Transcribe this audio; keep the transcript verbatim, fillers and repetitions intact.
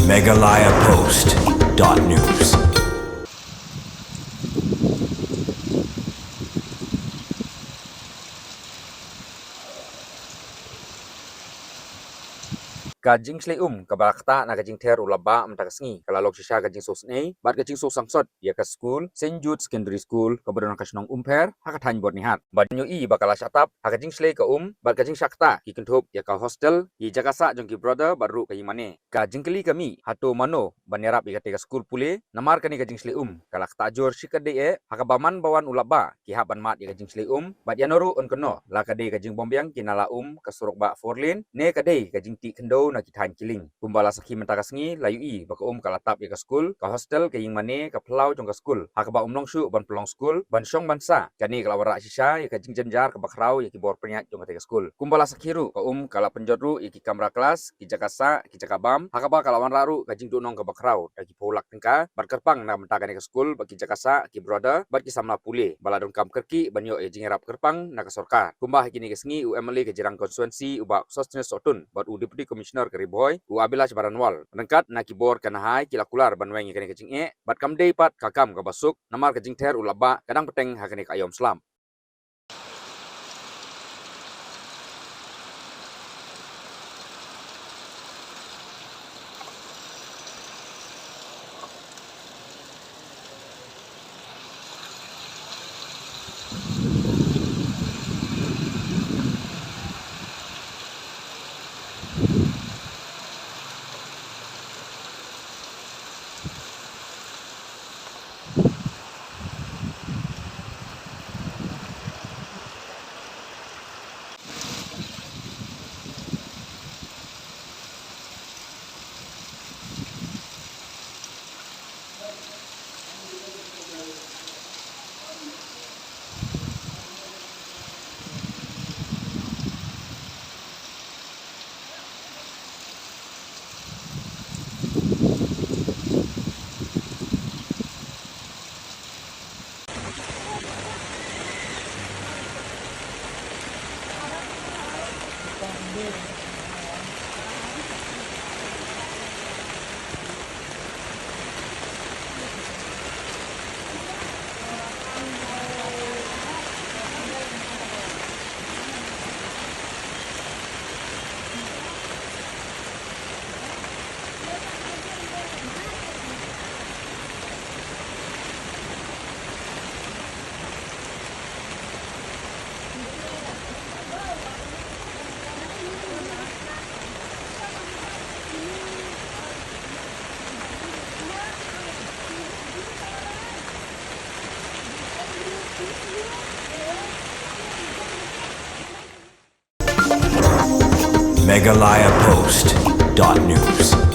Meghalaya Post dot news. Ka jingshlei um kaba la ktah na ka jingther u lapbah mynta ka sngi ka la long shisha ka jingsngewsih bad ka jingsngewsih sangsot ïa ka skul Saint Jude Secondary School kaba don ha ka shnong Umpher ha ka thaiñ Byrnihat. Bad ngi ïohi ba ka la shah tap ha ka jingshlei ka um bad ka jingshah ktah ki kynthup ïa ka hostel, ki jaka sah jong ki brother bad ruh ka ïing mane. Ka jingkylli ka mih hato mano ban ïarap ïa katei ka skul pule namar kane ka jingshlei um ka la ktah jur shikatdei eh ha kaba man ba wan u lapbah ki hap ban mad ïa ka jingshlei um bad ïano ruh yn kynnoh la ka dei ka jingbym biang ki nala um, ka surok bah four lane ne ka dei ka jingtih khyndew na ki thaiñ ki lieng. Kumba la sakhi mynta ka sngi la ïohi ba ka um ka la tap ïa ka skul, ka hostel, ka ïing mane, ka phyllaw jong ka skul ha kaba ym long shuh ban pynlong skul ban shong ban sah. Kane ka la wanrah shisha ïa ka jingjynjar kaba khraw ïa ki bor pynïaid jong katei ka skul. Kumba la sakhi ruh ka um ka la pynjot ruh ïa ki kamra klas, ki jaka sah, ki jaka bam ha kaba ka la wanrah ruh ka jingduhnong kaba khraw da ki phew lak tyngka bad kyrpang na ka bynta kane ka skul bad ki jaka sah, ki brother bad ki samla pule ba la donkam kyrkieh ban ïoh ïa jingïarap kyrpang na ka sorkar. Kumba ha kine ki sngi u MLA ka Jirang Constituency u Bah Sosthenes Sohtun bad u Deputy Commissioner ka Ri Bhoi u Abhilash Baranwal ryngkat na ki bor ka Nahai ki la kular ban weng ïa kane ka jingeh bad kam dei pat ka kam kaba suk namar ka jingther u lapbah ka dang bteng ha kane ka aïom slap. Meghalaya Post dot news.